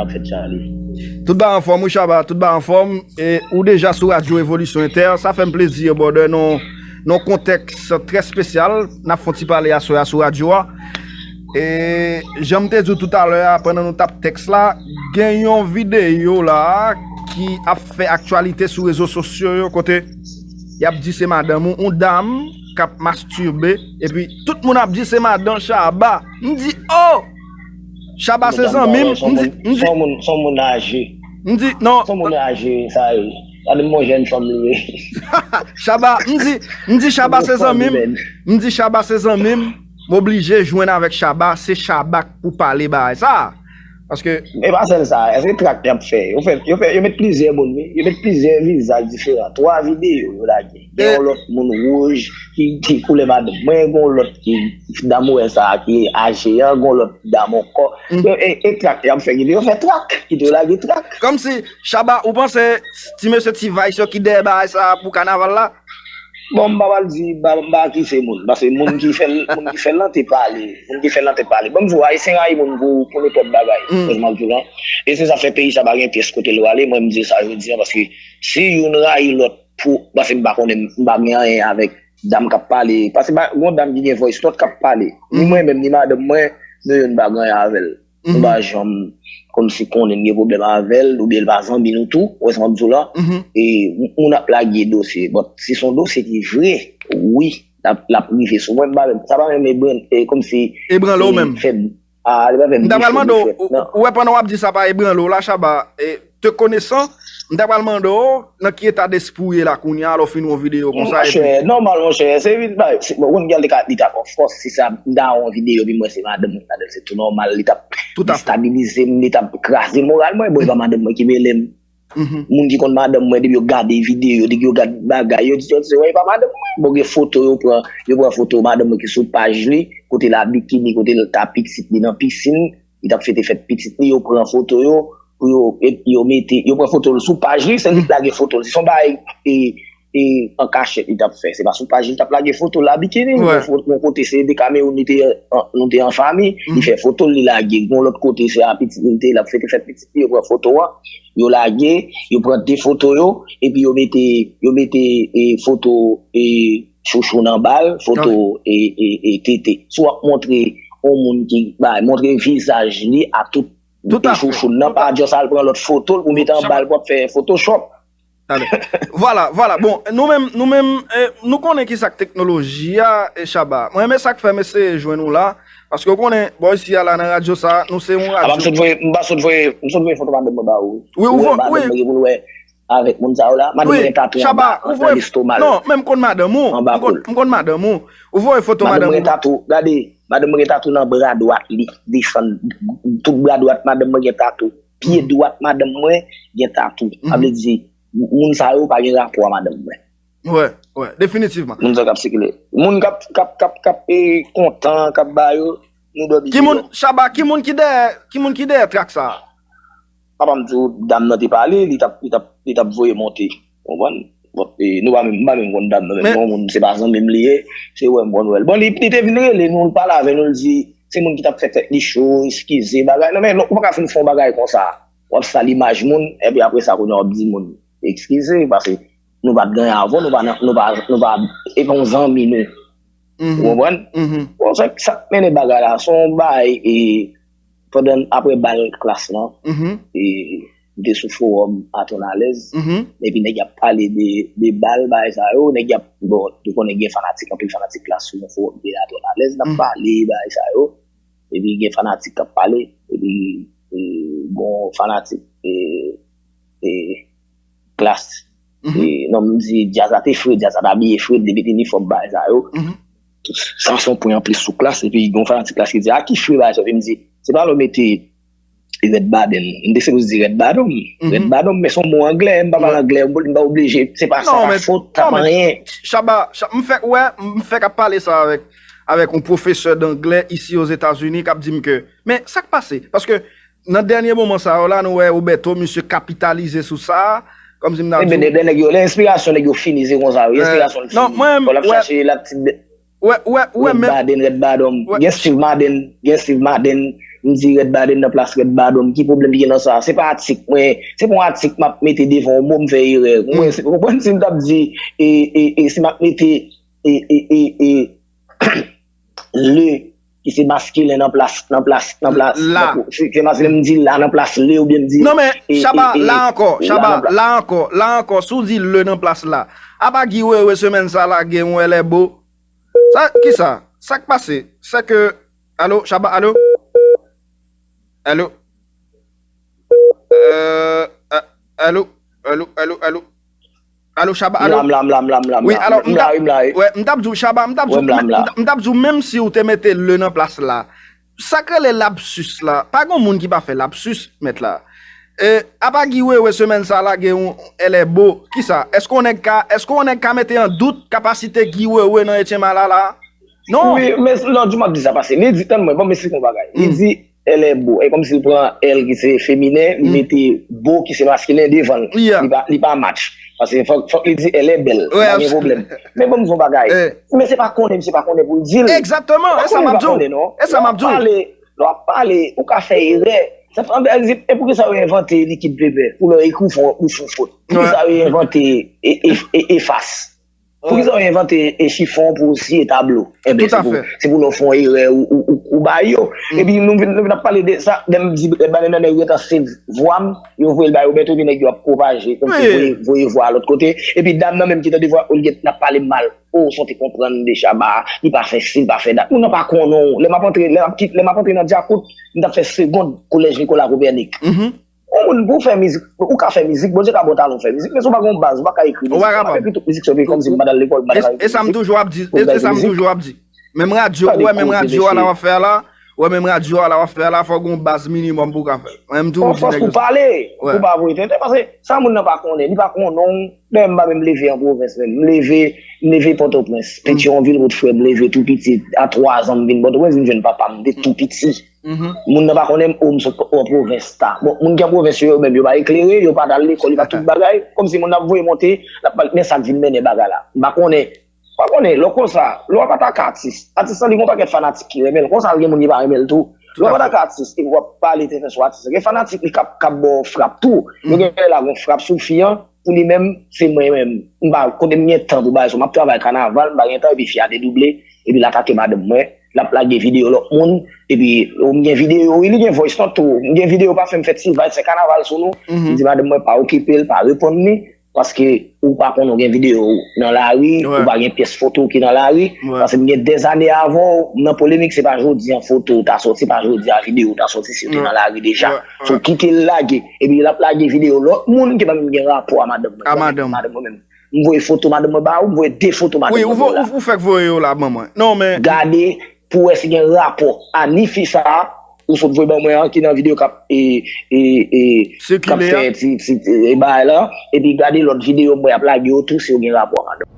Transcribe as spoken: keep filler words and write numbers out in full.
ap fèt Charlie. Tout ba anfòm, wi Chaba, tout ba anfòm. E ou deja sou Radyo Revolisyon Entè. Sa fè m plezi, brother, nan nan kontèks trè espesyal. N ap fè yon ti pale aswè a sou radyo a. E jan m te di w toutalè a, pandan nou t ap tèks la, gen yon videyo la ki ap fè aktyalite sou rezo sosyo yo, kote y ap di se madanm ou, yon dam k ap mastirbe, epi tout moun ap di se madan Chaba. M di, oh! Chaba se zanmi m. M di, m di, Son moun aje. M di, non. Son moun aje, sa ye. Gade m yon jèn fanm li ye. Chaba, m di, m di Chaba se zanmi m. M di Chaba se zanmi m. M oblije jwenn avèk Chaba. Se Chaba k pou pale bagay sa. Paske E pa sèl sa, èske trak y ap fè? Yo fè, yo fè, yo met plizyè moun, wi. Yo met plizyè vizaj diferan. Twa videyo yo lage. Gen yon lòt moun wouj ki, ki koulè madanm mwen, gen yon lòt ki dam ou wè sa a ki aje an, gen yon lòt dam ankò. Yo, e, e trak y ap fè, kite yo fè trak, kite yo lage trak. Kòmsi, Chaba, ou panse ti mesye T-Vice yo ki dèyè bagay sa a pou kanaval la? Bon, m pa pral di, m pa, m pa akize moun, paske moun ki fè l, moun ki fè l lan te pale, moun ki fè l lan te pale. Bon, m di w, Ayisyen rayi moun pou, pou nenpòt bagay, franchman, m di w lan. E se sa fè peyi sa pa gen pyès kote l prale, mwen m di sa jodi an, paske si youn rayi lòt pou, paske m pa konnen, m pa gen anyen avèk dam k ap pale, paske pa, gon dam ki gen voice note k ap pale, ni mwen menm, ni madanm mwen, nou youn pa gen anyen avè l. Nou pa janm kòmsi konnen n gen pwoblèm avè l, oubyen l pa zanmi nou tou, ou wè sa m ap di w la. E moun ap lage dosye, but si se yon dosye ki vre, wi, l ap, l ap rive sou mwen, m pa menm, sa pa menm ebranle, e, kòmsi Ebranle w menm. Fè m, a, li pa fè m M ta pral dife mande li w, fèt, ou non. Ou wè pandan w ap di sa pa ebranle w la, Chaba, e, te konesan, m ta pral mande w, nan ki eta despri w ye la kounye a, lè w fin wè yon videyo konsa, epi Monchè, nòmal, monchè, se vin bay, se, bon, moun gen li ka, li t ap an fòs, si sa, m ta wè yon videyo, epi m wè se madanm mwen ladan l, se tou nòmal, li t ap Tout à fait. destabilize m, li t ap kraze moral mwen, bon, e pa madanm mwen ki mele m. Moun ki konn madanm mwen, depi yo gade videyo, depi yo gade bagay, yo di, yo di, wè, e pa madanm mwen. Bon, gen foto, yo pran, yo pran foto madanm mwen ki sou paj li, kote l a bikini, kote l ta pitit li nan pisin, li t ap fete fèt pitit li, yo pran foto yo, pou yo, e, yo mete, yo pran foto l sou paj li, se li k lage foto l. Se yon bagay, e, e, an kachèt li t ap fè. Se pa sou paj li t ap lage foto l a bikini, Wè. Yon fo-, yon kote se de Kamewoun li te an, nou te an fanmi, li fè foto l, li lage. Yon lòt kote se a pitit li te, l ap fete fèt pitit li, yo pran foto a, yo lage, yo pran de foto yo, epi yo mete, yo mete, e, foto, e, chouchou nan ba l, foto, e, e, e, tete. Si w ap montre yon moun ki, bay, montre vizaj li a tout Tout à fait. Chouchou nan, pa just al pran lòt foto l pou mete anba l pou ap fè Photoshop. Talè. Vwala, vwala. Bon, nou menm, nou menm, e, nou konnen ki sa k teknoloji a, e, Chaba. Mwen renmen sa k fè m eseye jwenn ou la, paske w konnen, bò isi a la nan radyo sa, nou se yon A, m ap radyo. sot voye, m pa sot voye, m sot voye foto madanm mwen ba ou. Wi, ou Ou wè vo-, madanm wi. Mwen ki pou l wè avèk moun sa yo la. Madanm mwen gen tatou Chaba, anba, ou nan voye, lestomal. Non, menm konn madanm ou, Anba m konn, kou l. M konn madanm ou. Ou voye foto Madanm madanm mwen gen ou. Tatou, gade, madanm mwen gen tatou nan bra dwat li, desann, tout bra dwat madanm mwen gen tatou. Pye dwat madanm mwen gen tatou. Sa vle di, moun sa yo pa gen rapò a madanm mwen. Wè, wè, definitivman. Moun sa k ap sikile. Moun k ap, k ap, k ap, k ap, e, kontan, k ap ba yo, nou dòmi Ki moun, deyò. Chaba, ki moun ki dèyè, ki moun ki dèyè trak sa a? Papa m di w, dam nan te pale, li t ap, li t ap, li t ap voye monte. Ou konprann? Bon, e, nou pa menm, m pa menm konn dam nan, men Men- yon moun, se pa zanmi m li ye, se wè m konn wè l. Bon, li, li te vin rele nou, l pale avè nou, l di, se moun ki t ap fè tèt li cho, eskize, bagay. Non, men, ou pa ka fin fè yon bagay konsa. W ap sal imaj moun, epi apre sa, kounye a w ap di moun, eskize, paske nou pa t gen anyen avè w, nou pa nan, nou pa, nou pa, e pa yon zanmi nou. Ou konprann? Bon, sa, sa k mennen bagay la, se yon bagay, e, pandan, apre bal klas lan, e, m te sou fowòm Atonalèz, epi nèg y ap pale de, de bal, bagay sa yo, nèg y ap, bon, nou konnen gen fanatik, anpil fanatik klas sou yon fowòm ki rele Atonalèz, n ap pale, bagay sa yo, epi gen fanatik k ap pale, epi, e, gon fanatik, e, e, klas. E, non, m di, djaz la te fre, djaz la t abiye fre, li te mete inifòm bagay sa yo. Sa se yon pwen anplis sou klas, epi gon fanatik klas ki di, a ki fre bagay sa? Epi m di, se pa lè w mete Red Baden. M te sipoze di Red Bottom. Red Bottom, men se yon mo anglè, m pa pale anglè, m pa oblije, se pa, sa Non, pa men, fot, sa non, pa men, anyen. Chaba, Cha-, m fèk wè, m fèk ap pale sa avèk, avèk yon pwofesè danglè isi Ozetazini k ap di m ke, men sa k pase? Paske nan dènye moman sa yo la, nou wè Roberto, misye kapitalize sou sa, kòmsi m ta di Ebyen, w. Lè, lè nèg yo, lè enspirasyon nèg yo fini, se konsa, wi, Eh, enspirasyon l non, fini. mwen, Fò l ap wè, chache, l ap ti wè, wè, wè, Red men, Baden, Red Bottom. Wè. Gen Steve Madden, gen Steve Madden, M di Red Bad nan plas Red Badonm. Ki pwoblèm ki gen nan sa? Se pa atik mwen, se pa yon atik m ap mete devan yon mo, m fè erè. Mwen, se, ou konprann, si m t ap di, e, e, e, si m ap mete, e, e, e, e, le, ki se maskilen nan plas, nan plas, nan plas, la. Se, se maskilen, m di la nan plas le, oubyen m di, non, men, e, Chaba, e, e, la ankò, la Chaba, nan plas. La ankò, la ankò, si w di le nan plas la. Apa Guy Wewe semèn sa lage yon elle est beau. Sa, kisa? Sa k pase? Se ke, alo, Chaba, alo? Alo? Euh, euh, alo? Alo, alo, alo? Alo, Chaba, alo? M la, m la, m la, m la, m la, m la. Wi, alò, m la, m la, wi, m la, wi. Wè, m t ap di w, Chaba, m t ap di w, m t ap di w, menm si w te mete le nan plas la, sa k rele lapsus la, pa gen moun ki pa fè lapsus, mèt la. E, apa Guy Wewe semèn sa lage yon elle est beau. Kisa? Èske yon nèg ka, èske yon nèg ka mete an dout kapasite Guy Wewe nan Etienne Malala? Non. Wi, men lòt jou m ap di sa pase. Li di, tann mwen, bon, men se yon bagay. Li di, elle est beau. E kòmsi li pran elle ki se feminen, li mete beau ki se maskilen devan l. Li pa, li pa match. Paske fòk, fòk li di elle est belle. Wè, pa gen pwoblèm. Men bon, m di yon bagay. Men se pa konnen, se pa konnen pou l di l. Egzakteman, e sa m ap di w. E sa m ap di w. Lè w ap pale, ou ka fè erè. E poukisa yo envante likid pepè? Pou lè w ekri w fè yon, ou fè yon fot. Poukisa yo envante e, e, e, efas? Poukisa yo envante e chifon pou w siye tablo? Enben, se pou, se pou lè w fè yon erè ou, ou, ou, ou bay yo. Epi nou vin, nou vin ap pale de sa, lè m di, lè m nan nèg yo tanse vwa m, yo voye l ba yo, men tou epi nèg yo ap pwopaje, kòmsi voye, voye vwa a lòt kote. Epi dam nan menm ki tande vwa, olye l ap pale mal. O, sa w te konprann de Chaba, li pa fè si, li pa fè dat. Moun nan pa konnen w. Lè m ap antre, lè m ap kit, lè m ap antre nan Djakout, m t ap fè segond Kolèj Nicolas Copernic. Yon moun pou w fè mizik, ou ka fè mizik, Bondye ka ba w talan w fè mizik, men si w pa gen yon baz, ou pa ka ekri mizik. Ou pa kapab. M ap ekri tout mizik sa, epi kòmsi m pa t al lekòl, m pa t al fè mizik. E sa m toujou ap di, e sa m toujou ap di. Menm radyo, ou wè, menm radyo a la w ap fè a la, ou wè, menm radyo a la w ap fè a la, fò w gen yon baz minimòm pou w ka fè l. Mwen, m toujou di nèg yo sa. Fòs pou pale, pou pa voye tenten, paske sa moun nan pa konnen, li pa konnen w. Dayè, m pa menm leve an pwovens menm. M leve, m leve Pòtoprens, Petyonvil, Wotfrè, m leve tou piti. A twa zan, m vin Pòtoprens, vin jwenn papa m, m te tou piti. Moun nan pa konnen m, o, m sot an pwovens ta. Bon, moun ki an pwovens yo, yo menm, yo pa eklere, yo pa t al lekòl, yo pa tout bagay. Kòmsi moun nan ap voye monte, l ap pale, men sa k vin mennen bagay la. M pa konnen, m pa konnen, lè w konsa, lè w ap atake atis, atis lan, li gen yon pakèt fanatik ki renmen l. Konsa, gen moun ki pa renmen l tou. Lè w ap atake atis, epi w ap pale tenten sou atis lan, gen fanatik li k ap, k ap ba w frap tou. Yo gen lè la gen frap sou fi an, pou li menm, se mwen menm. M pa, kote m gen tan pou bagay sa, m ap travay kanaval, m pa gen tan, epi fi a dedouble, epi l atake madanm mwen, l ap lage videyo lòt moun, epi, o, m gen videyo, wi, li gen voice note tou. M gen videyo pafen m fè ti vibe, fè kanaval sou nou. M di madanm mwen pa okipe l, pa reponn li, paske ou pa konn ou gen videyo ou nan lari, ou pa gen pyès foto ou ki nan lari, paske m gen dèzane avè w, m nan polemik, se pa jodi a foto ou ta sòti, se pa jodi a videyo ou ta sòti, si ou te nan lari deja. So, kite l lage. Epi l ap lage videyo lòt moun ki pa menm gen rapò a madanm mwen. A madanm. Madanm mwen menm. M voye foto madanm mwen ba ou, m voye de foto madanm mwen ba ou la. Wi, ou, ou fèk voye yo la ban mwen. Non, men. Gade pou wè si gen rapò a ni fi sa a, ou sot voye ban mwen an, ki nan videyo k ap, e, e, e, k ap fè ti, ti, e, bagay la. Epi gade lòt videyo m wè y ap lage yo tou, si yo gen rapò a madanm.